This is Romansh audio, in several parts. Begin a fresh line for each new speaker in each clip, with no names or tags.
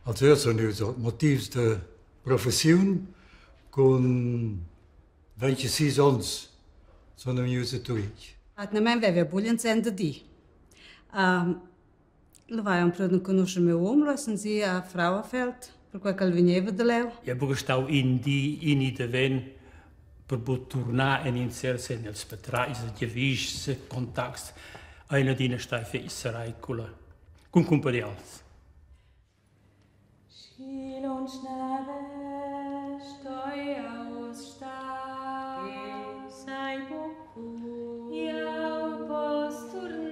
Also io sun ius ord motivs da professiun cun 26 onns sun vegnius a Turitg.
Atgnamain veva bugen senn da dir. Lu vai empriu d'enconuscher miu um, lu essan si a Frauenfeld, perquei ch'el vegneva da leu.
Jeu buca stau in di in i davent per buc turnar en in cert senn els patratgs e giavischs e contacts ein adina stai fetg serrai culla cun cumpadials.
Schi lunsch naven stoi jeu star, jeu sai buc cu jeu pos turnar.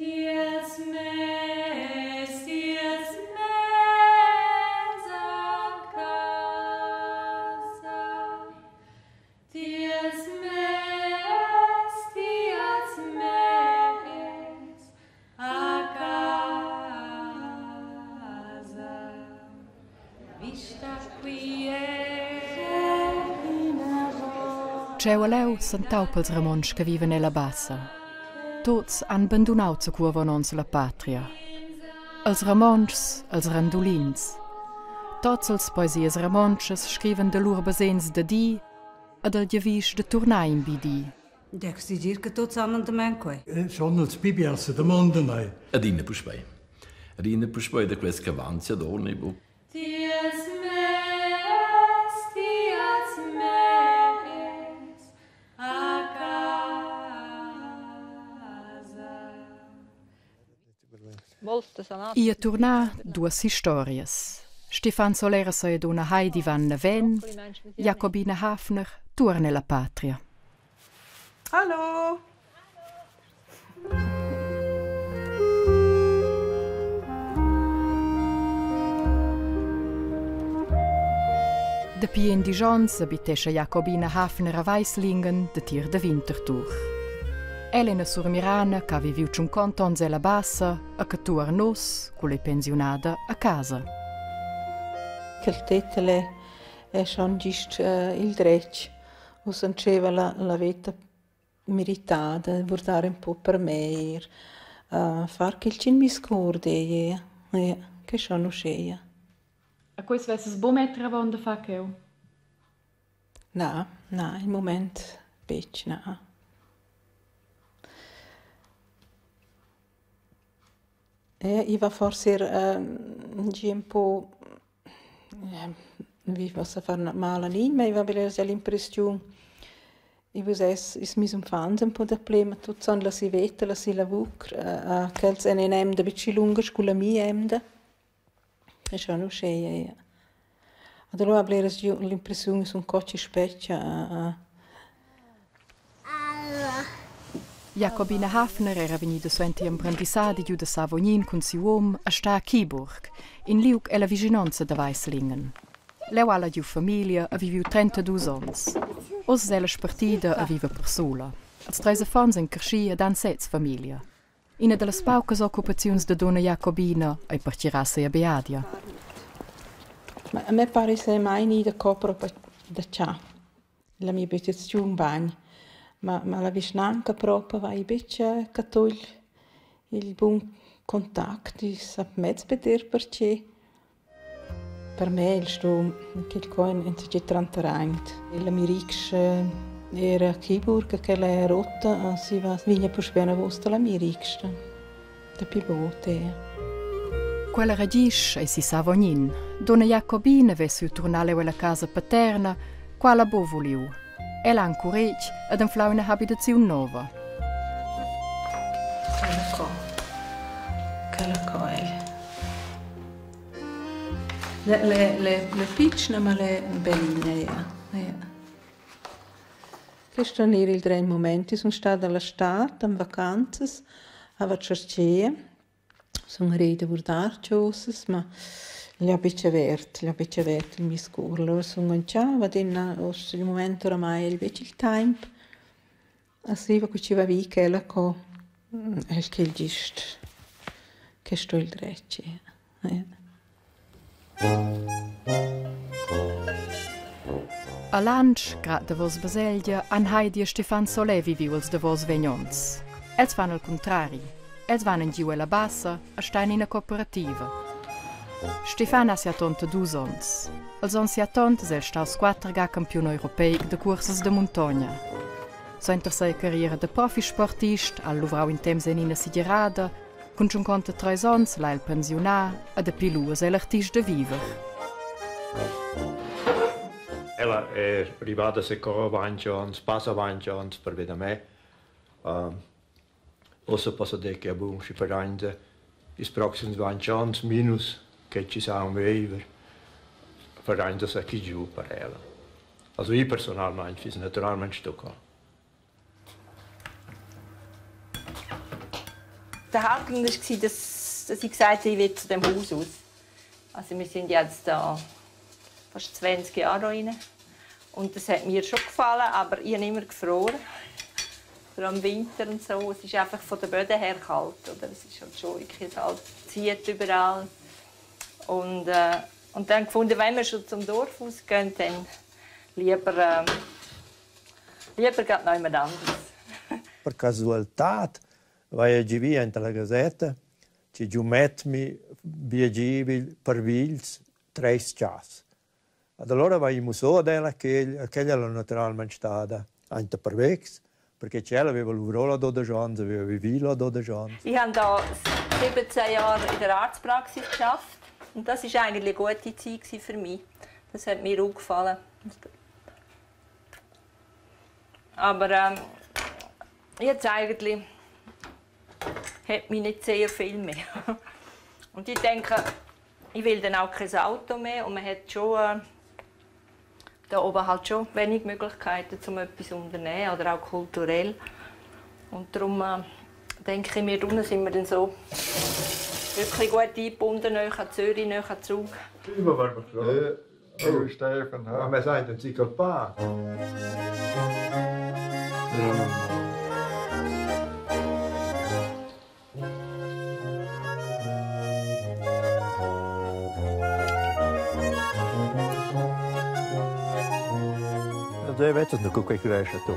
Tiels mes, tiels mes a casa. Tiels mes, tiels mes a casa. Vista qui
Cheu e leu s'entaupa els Romontschs che vivan ella Bassa. Tuts han bandunau zacu avon onns la patria. Els Romontschs, els randulins. Tots els poesias romontschas scrivan da lur basegns da di e dal giavisch da turnar in bi di.
Dex di dir che tuts han andament quei.
Schon els pli biars sedamondan ei.
Adina puspei. Adina puspei da quels che avanzia dorni buc.
Tiels mes, tiels mes a casa.
Ia turnà duas historias. Stefan Solera e donna Heidi van naven, Jacobina Hafner tuorna ella patria.
Hallo!
Dapi endisch onns habitescha Jacobina Hafner a Weisslingen datier da Winterthur. Ella è ina surmirana che ha viviu tschunconta onns ella Bassa e che tuorn uss, culla ei pensiunada, a casa.
Quel tetel è, è schon gist il dretg. Uss entscheiva la, la veta meritada, vurdar ün po per me eir, far quel chi mi scorda eir, ja, que schon uscheia.
A quei svessas buc metter avon da far cheu?
Na, na, il mument betg, na. I va forsa eir gi ün po vi possa far mal a nign, ma i va be l'impressiun i vus ils meis uffants ün po daplü, ma tuots han la sia veta, la sia lavur, quels han ün'emda be pü lunga scu la mia emda. E schon uscheia, ja. Ed alura bleras giu l'impressiun sun co chi spetga a
Jacobina Hafner era vegnida suenter emprendissadi giu da Savognin cun siu um a star a Kyburg, in liug ella vischinonza da Weisslingen. Leu ha ella giu famiglia e viviu 32 onns. Oz es ella spartida e viva persula. Els treis affons ein creschi ed han sez famiglia. Ina dallas paucas occupaziuns da dunna Jacobina ei pertgirar sia beadia.
Ma a me pare se mai gnida co propa da cha. La mia abitaziun bagn. Ma, ma la vischnanca propa vai betg catto il, il bun contact, i sa mez be dir perche. Per me il sto quel qua insatgi tranteraint. La mia ricscha era a Kyburg, che è rotta, si va vigna puspè enavos dalla mia ricscha. Dapi bod è.
Quella ragisch ei si Savognin. Donna Jacobina vess siu turnar leu ella casa paterna, quala buc vuliu. Ella ha encuretg ed anflau ina habitaziun nova.
Quella co. Quella co è. Le, le, le, le pitschna, ma le bellina, ja. Ja. Questo era il dret moment. Io sun stada la stad in vacanzas a Cercea. Sun rida a guardar chosas, ma l'ho betg avert, l'ho betg avert il meis cour. Lura sun auncha vad'ina uss il mumaint oramai el betg il temp. A siva cu chi va vi quella co es quel gist che sto il dretg, ja.
A Lantsch, grad davos baselgia, han Heidi e Stefan Solè viviu els davos vegn onns. Els fan al cuntrari. Els van engiu ella bassa e stan ina cooperativa. Stefan ha 72 onns. Els onns 70 es el staus quatter ga campiun europeic da cuorsas da muntogna. Suenter sia carriera da profisportist ha el luvrau in temps en ina segirada. Cun 53 onns l'ha el pensiunà e dapi lu es el artist da viver.
Ella è arrivada secò avanti ons, passa avanti ons per vedere me. Ossa possa dir che bun schi parainsa ils proxims 20 ans minus che ci sa un viver parainsa sa chi giu per ella. Also io personalmente fiss naturalmente sto qua.
Der Hauptgrund war, dass, dass ich gesagt habe, ich will zu dem Haus aus. Also wir sind jetzt da fast 20 Jahre rein. Und das hat mir schon gefallen, aber ich habe immer gefroren. Vor allem im Winter und so. Es ist einfach von den Böden her kalt. Oder? Es ist halt schon wirklich halt, zieht überall. Und, und dann gefunden, wenn wir schon zum Dorf ausgehen, dann lieber, lieber gerade noch jemand anderes.
Per casualità vai a via in la gazzetta che giu metmi viaggivi per vils treis chas. Ad allora vai mussò ad ella che quella era naturalmente stata anche per vex, perché c'ella aveva lavorato là 12 anni, aveva vivi là 12 anni.
Ich habe da 17 Jahre in der Arztpraxis geschafft und das war eigentlich eine gute Zeit für mich. Das hat mir auch gefallen. Aber jetzt eigentlich hat mich nicht sehr viel mehr. Und ich denke, ich will dann auch kein Auto mehr und man hat schon da oben halt schon wenig Möglichkeiten, um etwas zu unternehmen oder auch kulturell. Und darum denke ich mir, unten sind wir dann so wirklich gut eingebunden, näher an Zürich, näher an Zug.
Oh, Stefan, ma me sai, non si colpa. Det vet inte hur det är så.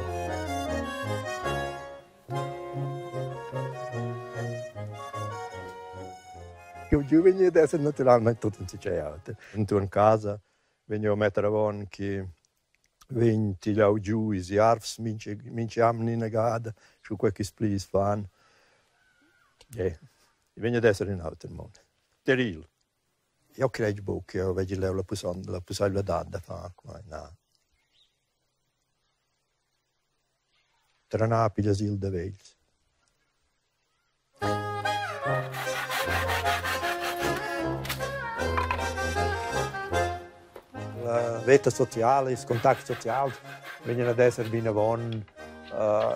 Eu giovane adesso naturalmente tutto non si c'è altro. In casa vegno a mettere avon che vegn tigliau giu ils arvs mincha mincha jamna ina gada, scu quei ch'ils plis fan. Yeah. Vegn ad esser in auter mund. Terril. Eu creg buc ch'jeu vegli leu la la pusseivladad da far quei, na. Trenar pigl asil da vegls. La veta sociala, ils contacts socials vegnan ad esser vinavon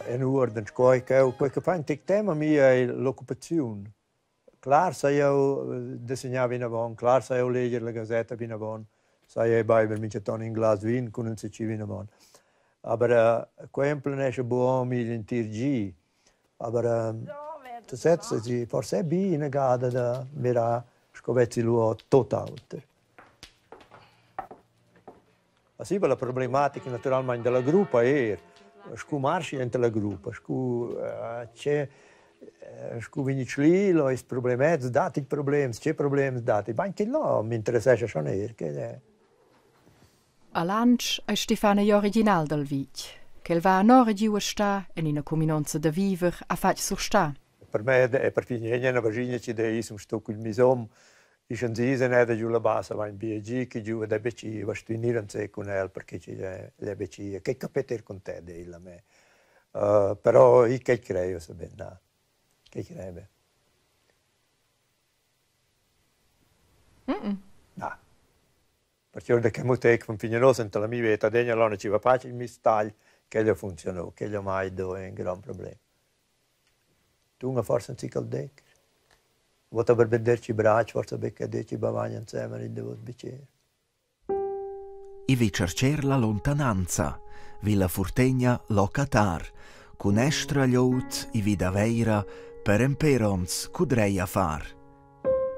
en uorden sco ch'eu. Quei che fa in tec tema a mi ei l'occupaziun. Clar sai jeu dessegnar vinavon, clar sai jeu leger la gasetta vinavon, sai jeu beiber mintgaton in glas vin cun enzatgi vinavon. Aber quei emplenescha buc igl entir gi. Aber sez forse è bi ina gada da mirar sco vezzi lu tot auter. Sì, la problematica naturalmente della gruppa er, scu marschi enta la gruppa, scu c'è scu vegni lì, is problems, dati problems, c'è problems dati. Ma anche là mi interessa schon er, che è.
A Lantsch ei Stefana igl original dal vitg. Quel va anora giu a star en ina cuminonza da viver ha fatg surstar.
Per me è per finire una vagina ci dei un sto col misom ich an si ne da giù la bassa va in BG che giù da BC va stu in se con el perché ci le BC che capeter con te de la me. Però io che creio se ben na. Che crebe. Na. Perché da che mutec von fignolos enta la mia vita degna lona ci va pace il mistagl che gli funzionò, che gli mai do un gran problema. Tu forse un ciclo dec. Vota per vederci braccio, forse perché deci bavagna insieme il devo bicchiere.
I vi cercer la lontananza, vi la furtegna locatar, cun estra glieud i vi da veira per emperons cudreia far.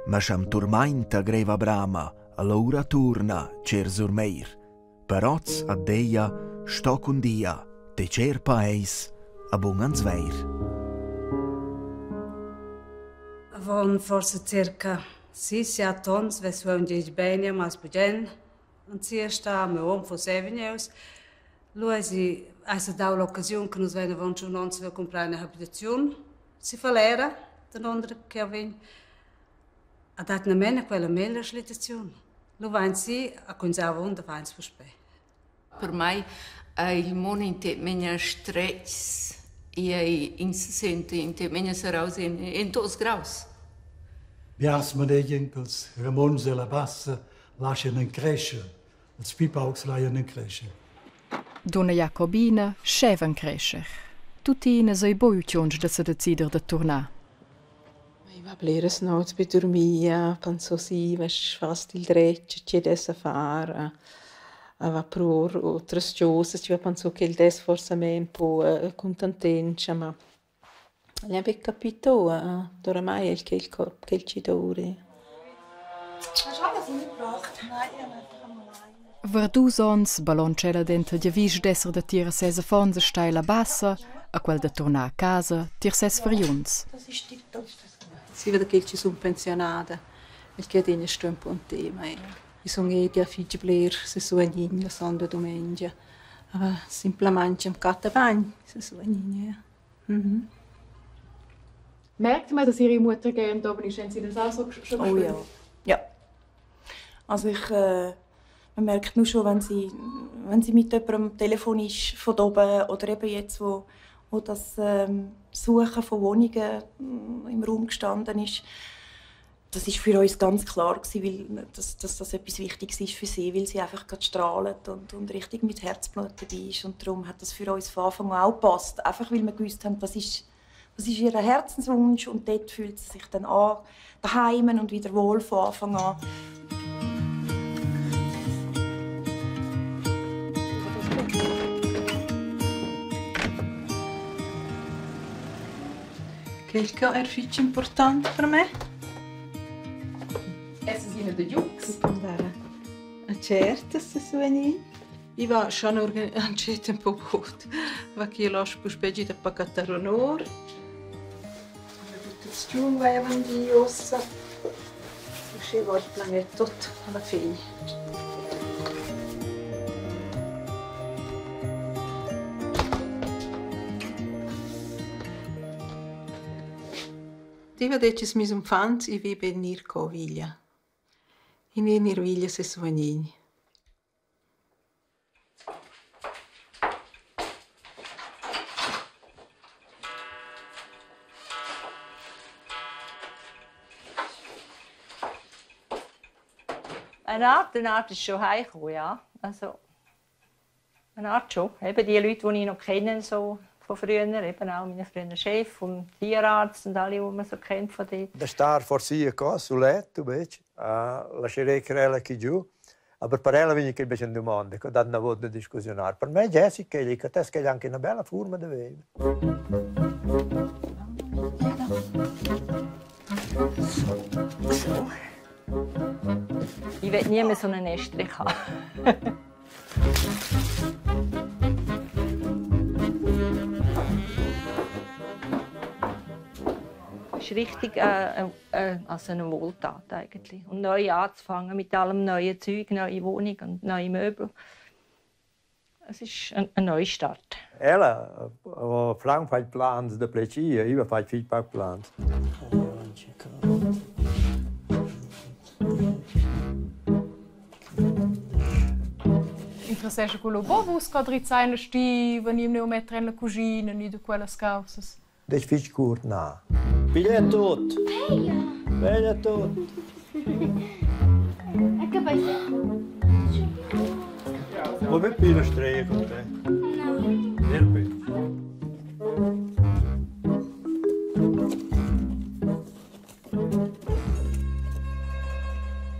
Ma sch'am turmainta greva brama, allora turna, cer Surmeir. Per oz ad deia sto cun dia, te cer paeis, a bun ans veir.
Avon forse circa Sis, siat onns vess jeu aunc detg bein, jeu mass bugen en sia sta, miu um fuss era vegnius. Lu eisi ei sedau l'occasiun che nus vein avon tschun onns saviu cumprar ina habitaziun si Falera, danunder ch'jeu vegn. Ha dat namain quella meglra schlittaziun. Lu vain si a quinzar avunda vains puspè.
Per mei ei il mund in tec memia stretgs e ei ins senta in tec memia serraus en en tuts graus.
Biars manegian ch'ils Romontschs ella Bassa laschan encrescher, ils pli paucs laian encrescher.
Dunna Jacobina scheva encrescher. Tuttina sei buc tgunsch da sedecider da turnar.
I va bleras nots per durmir, penso sì, vess fast il dretg, che dess a far, a va pro otras chosas, chi va penso ch'el dess forsa me ün po cuntantentscha, ma el ha be capito oramai el quel corp ch'el chi douvra.
Ver dus onns ballontscha ella denter giavisch d'esser datier a ses affons e steila bassa, a quel da turnar a casa tier ses fargliuns.
Zieva da quel chi sun pensiunada, el che adüna sto ün po ün tema. I sun eir fich bler sü Suagnign la sonda dumengia. Aber simplamaing am catta bagn sü Suagnign, ja.
Merkt man, dass Ihre Mutter gern da oben ist, haben Sie das auch so schon
Oh
gespürt?
ja. Ja. Also ich, man merkt nur schon, wenn sie mit jemandem am Telefon ist von da oben oder eben jetzt, wo das Suchen von Wohnungen im Raum gestanden ist. Das ist für uns ganz klar gewesen, weil, dass das etwas Wichtiges ist für sie, weil sie einfach gerade strahlt und richtig mit Herzblut dabei ist. Und darum hat das für uns von Anfang an auch gepasst. Einfach weil wir gewusst haben, das ist ihr Herzenswunsch und dort fühlt sie sich dann an, daheim und wieder wohl von Anfang an.
Quel che è fich important per me.
Es ist ina da giugs.
A certas se suvegnir. I va schon antschet ün po bod. Va chi lascho puspè gi da pacattar honor. L'abitaziun vaivan di uossa. Uschè va il planet tot alla fin. Ti va decis mis uffants i vi be gnir co viglia. I gnir viglia se suvagnign.
Eine Art ist schon heimgekommen, ja. Also, eine Art schon. Eben die Leute, die ich noch kenne, so von früher, eben auch meine früheren Chef und Tierarzt und alle, die man so kennt von dort.
Da star forse a casa sul letto, invece, lascerei quella qui giù. Aber per ella vegn che invece in domanda, che dat una volta discussionare. Per me Jessica è lì, che è anche una bella forma di vivere.
So. Ich will nie mehr so einen Estrich haben. Es ist richtig also eine Wohltat eigentlich. Und neu anzufangen mit allem neuen Zeug, neue Wohnung und neue Möbel. Es ist ein Neustart.
Ella ho franc fai plans da plecia, io fai fich pac plans.
Interessescha quello bo vus co drizzar in la stiva, ni neu metter en la cuschina, ni da quellas caussas?
Das ist fich curt, na. Piglia tot. Piglia tot. Vuoi ben più una strega con te? No.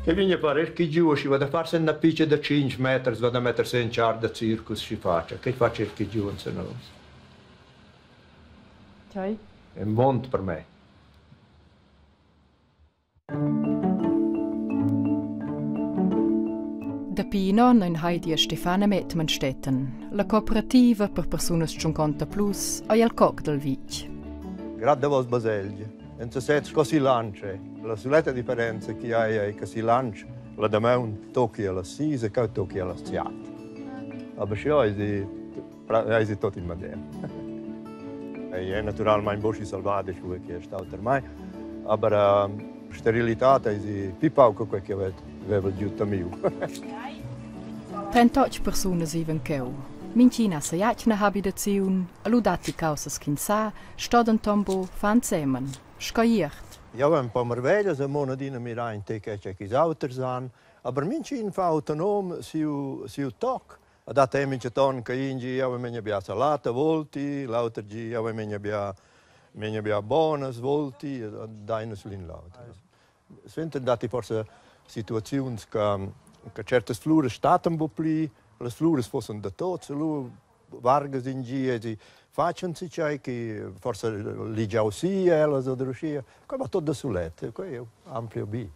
Che viene a fare che giù si va da farsi una piccia da 5 metri, va da mettersi in char da circus si faccia. Che faccia il che giù non se no.
Tgei?
È un mondo per me.
Dapi in onn ein Heidi e Stefana Mettmannstetten, la cooperativa per persunas tschunconta plus, ei al coc dal vitg.
Grad davos baselgia. En sesez sco si Lantsch. La suletta differenza chi hai è che si Lantsch la damaun tocchi alla sis e cheu tocchi alla siat. Aber schi eisi eisi tot il medem. Ei è naturalmein buc schi salvadi sco che è stau termai, aber sterilitad eisi pli pauc che quei che veva giu temiu.
38 persunas vivan cheu. Mintgina sa atgna habitaziun, e lu datti caussas ch'ins sa, sto denton buc far ensemen, sco iert.
Jau un po marveglias e mon adina mirar in tec che ch'ils auters han, aber mintgin fa autonom siu, siu toc. A dat ei mintgaton che in gi jau memia bia salata volti, l'auter gi jau memia bia memia bia bonas volti, dai nus l'in l'auter. Suenter datti forsa situaziuns che, che certas fluras stattan buc pli, las fluras fossen da tots, lu vargas in gi e di facen si tgei che forsa ligiau si ellas oder uschia. Quei va tot da sulet, quei è amplio bi.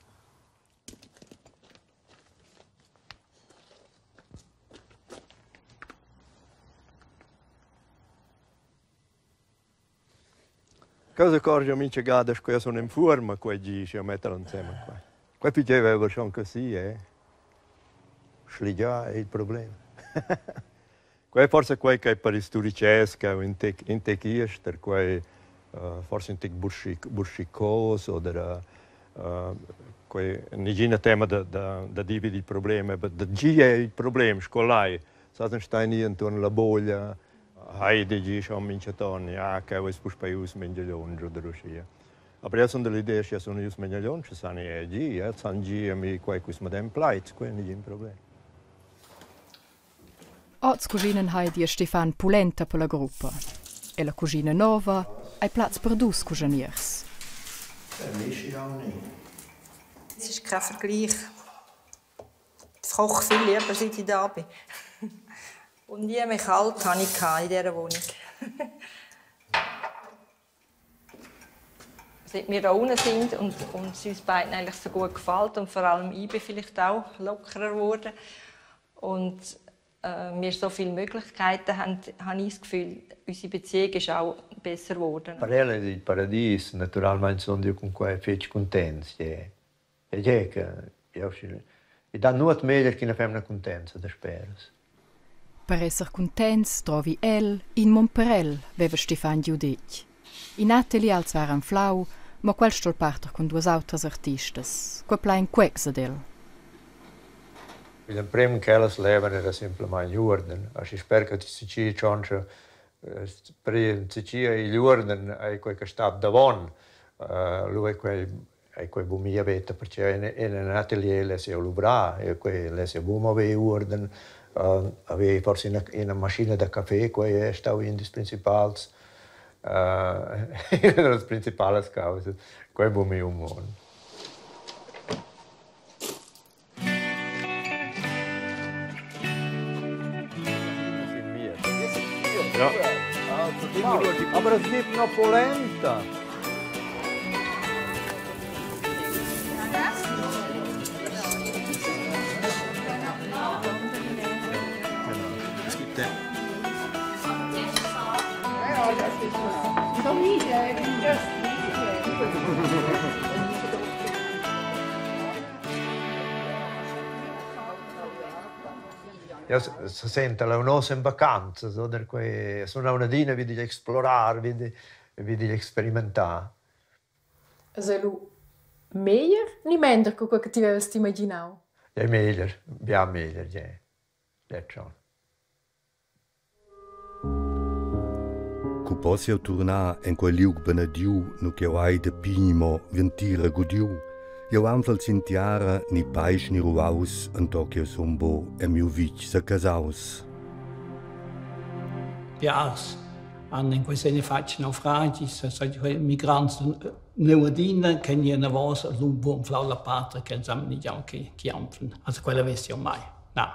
Cosa accorgia mincha gada sco eu sun in fuorma quei gi, schi eu metter insembel quai. Quai pigliaiva schon così, eh. Schligià il problem. Quai è forse quai che per ils turichers che in tec in tec ester, quai forse in tec burschicos oder quai nigina tema da da da divider il problem, aber da tgi è il problem sco lai. Sa stein ir intuorn la boglia, Heidi gi schon minchaton, ja, ch'eu es puspei ius mengiaglion oder uschia. Aber eu sun dell'idea schi sun ius mengiaglion, schi san i gi, els han gi a mi quai quist medem plaid, quai è nigin problem.
Oz cuginan Heidi e Stefan pulenta per la gruppa. Ella cuschina nova hai plaz per dus cuschaniers.
Es ist kein Vergleich. Ich koche viel lieber, seit ich da bin. Und nie mehr kalt hatte ich in dieser Wohnung. Seit wir da unten sind und, und es uns beiden eigentlich so gut gefällt und vor allem ich bin vielleicht auch lockerer geworden und wir so viele Möglichkeiten haben, habe ich das Gefühl, unsere Beziehung ist auch besser geworden.
Per ella è il paradiso, naturalmente sono io con quei fetg contents. E tgei che jeu i dat nuot meglier ch'ina femna cuntenza dasperas.
Per esser cuntents drovi el in mumperel, veva Stefan giu detg. In atelier als va anflau, mo quel stol parter cun duas autras artistas. Quei plain quex ad el.
Igl emprem ch'ellas levan era semplamein uorden. Aschi spert che ti si tschontscha per enzatgi igl uorden ei quei che stat davon. Lu ei quei ei quei buc mia veta, perché en en in atelier less jeu luvrar e quei less jeu buc mo haver uorden, haver forsa ina ina maschina da caffè, quei ei stau in dils principals ina dallas principalas causas. Quei ei buc miu mund. Ja. Aber es gibt noch polenta.
Es gibt den.
Ja se senta la unossa in vacanzas, oder quei sun aunc adina vid igl explorar, vid vid igl experimentar.
Es el lu meglier ni mender co quei che ti vevas t'imaginau?
È meglier, bia meglier, gie. Gie schon.
Cu poss jeu turnar en quei liug benediu, nu ch'jeu hai dapi mo ventira gudiu? Jeu anfel sin tiara ni paisch ni ruaus, entochen ch'jeu sun buc en miu vitg secasaus.
Biars han in quei segn fatg naufragis, migrants neu adina che gnien anavos lu buc anflau la patria che els han negiau che che anflen. Also quella vess jeu mai. Na.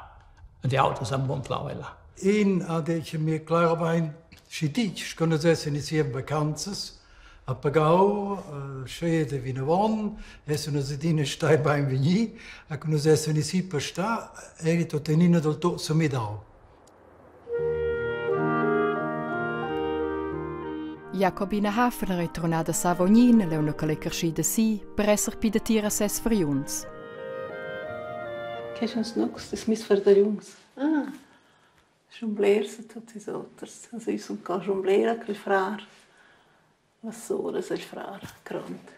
Ed auters han buc anflau ella.
In ha detg a mi claramain, schi ditg sco nus essan i si en vacanzas, ha pagau scheda vinavon, essan nus adina stai beinvegni, ha che nus essan i si per star, eri tuttenina dal tot semidau.
Jacobina Hafner ei turnada a Savognin, leu nua ch'ella ei carschida si, per esser pli datier a ses fargliuns.
Che sun snucs das meis fardagliuns? Ah, schon blers e tuot ils oters. Also io sun co schon blera cul frar, las soras e'l frar grond.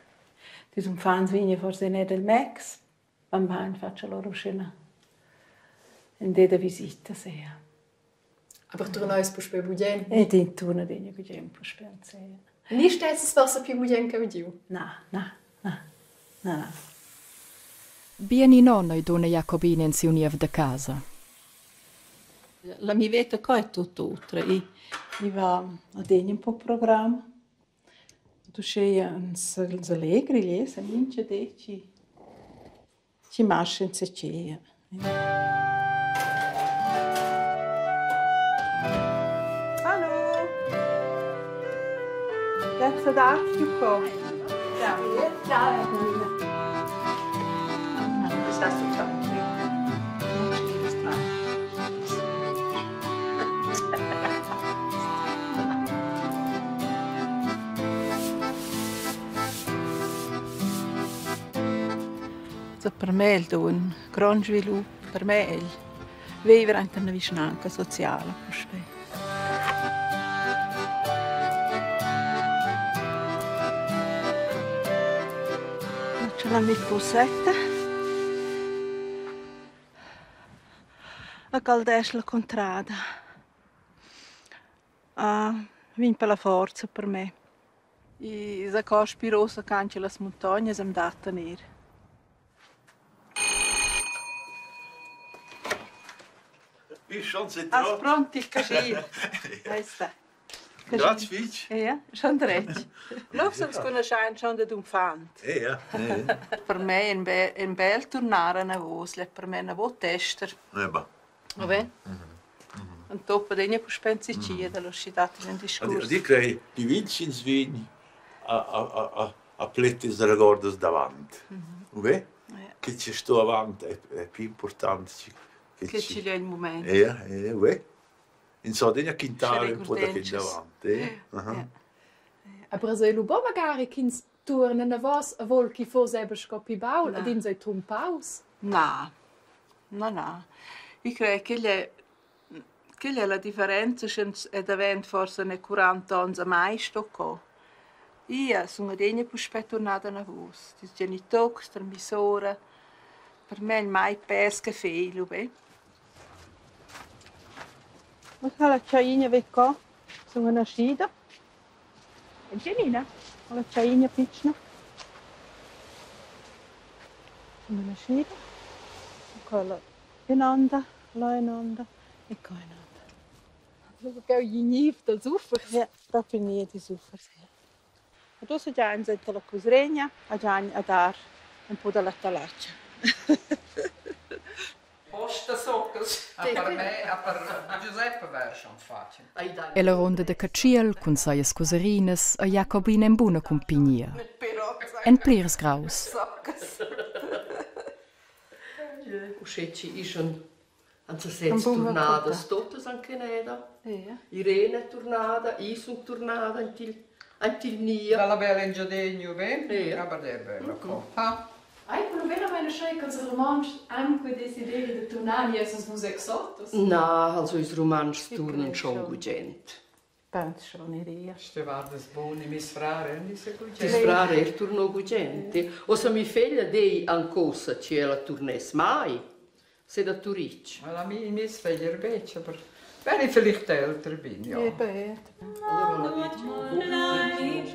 Ils uffants vegnan forsa eir dal Mex, van bain fatscha lur uschè ün di da visita sea.
Aber turneis puspei bugen?
Ed in turna adina bugen puspei ansea.
Ni stesses forsa pli bugen cheu giu?
Na, na, na, na, na.
Bien in onn ei dunna Jacobina en siu niev da casa.
La mia veta qua è tut otra. I, i va adina un po program. Ed uscheia ans allegri lez a mincha di chi chi marcha insatgea. Hallo! Terza d'art giu co. Ciao. Ciao. So per me el do ün grond svilup, per me el viver aint in üna vischnanca sociala puspè. C'è la mia borsetta. A caldesch la contrada. Vegn per la forza per me. I zacò spirosa ch'anche las muntognas am dattan eir. As pront il caschin. Questa.
Grazie fich.
Ja, schon dretg. Nus ans cunaschain schon dad unfant.
Ja.
Per me ün be ün bel turnar anavos, l'è per me anavos ester.
Eba.
Va ben? Un topo adegna puspè in Sicilia, da l'uschi dat in discurs.
Di crei di vincins vegn a a a a plettis regordas davant. U ve? Che ci sto avant è, è più important
che, che ci è il momento.
Ja, ja, uè. In Sardegna quintare un po' da fin davant, eh?
Aha. Aber es ei lu buca magari ch'ins tuorna anavos a vol chi foss eben sco pli baul ed ins ei trumpaus?
Na, na, na. Io crei ch'igl è ch'igl è la differenza sch'ins è davent forsa ne 40 ons a mai sto co. Ia sun adegna puspè turnada anavos. Ils genitors, tar mia sora. Per me il mai pers che fegl, ubain. Ma la chaina ve co? Sun naschida. Tgenina? La chaina pitschna. Sun naschida. Quella ün'anda, là ün'anda e qua ün'anda.
Cheu gniv dals uffers.
Ja, propi gnir dals uffers, ja. Ed ussa giains enta la cusregna e giain a dar ün po da la talatscha.
Posta soccas. A per me, a per Giuseppe wäre schon facile.
Ella ronda da catschiel cun sias cuserinas ei Jacobin en buna cumpignia. En plirs graus.
Uschè chi ischan han sesez turnadas totas anche neda. Irene è turnada, io sun turnada ant il ant il nia.
Dalla bella Engiadegna ben? Ja. Aber der è bella co. Ha?
Ei quello veramente schei ch'els Romontschs han quei desideri da turnar ni essas vus exotas?
Na, also ils Rumantschs turnan schon gugent.
Penso schon ir.
Ste vardas bun, mis frar en disse gugent.
Tis frar er turnò gugent. Ossa mi feglia dei ancosa che ella turness mai, se da Turitg.
La mi mis feglia er betg, aber wenn ich vielleicht älter bin, ja.
Eben,
Allora la dice,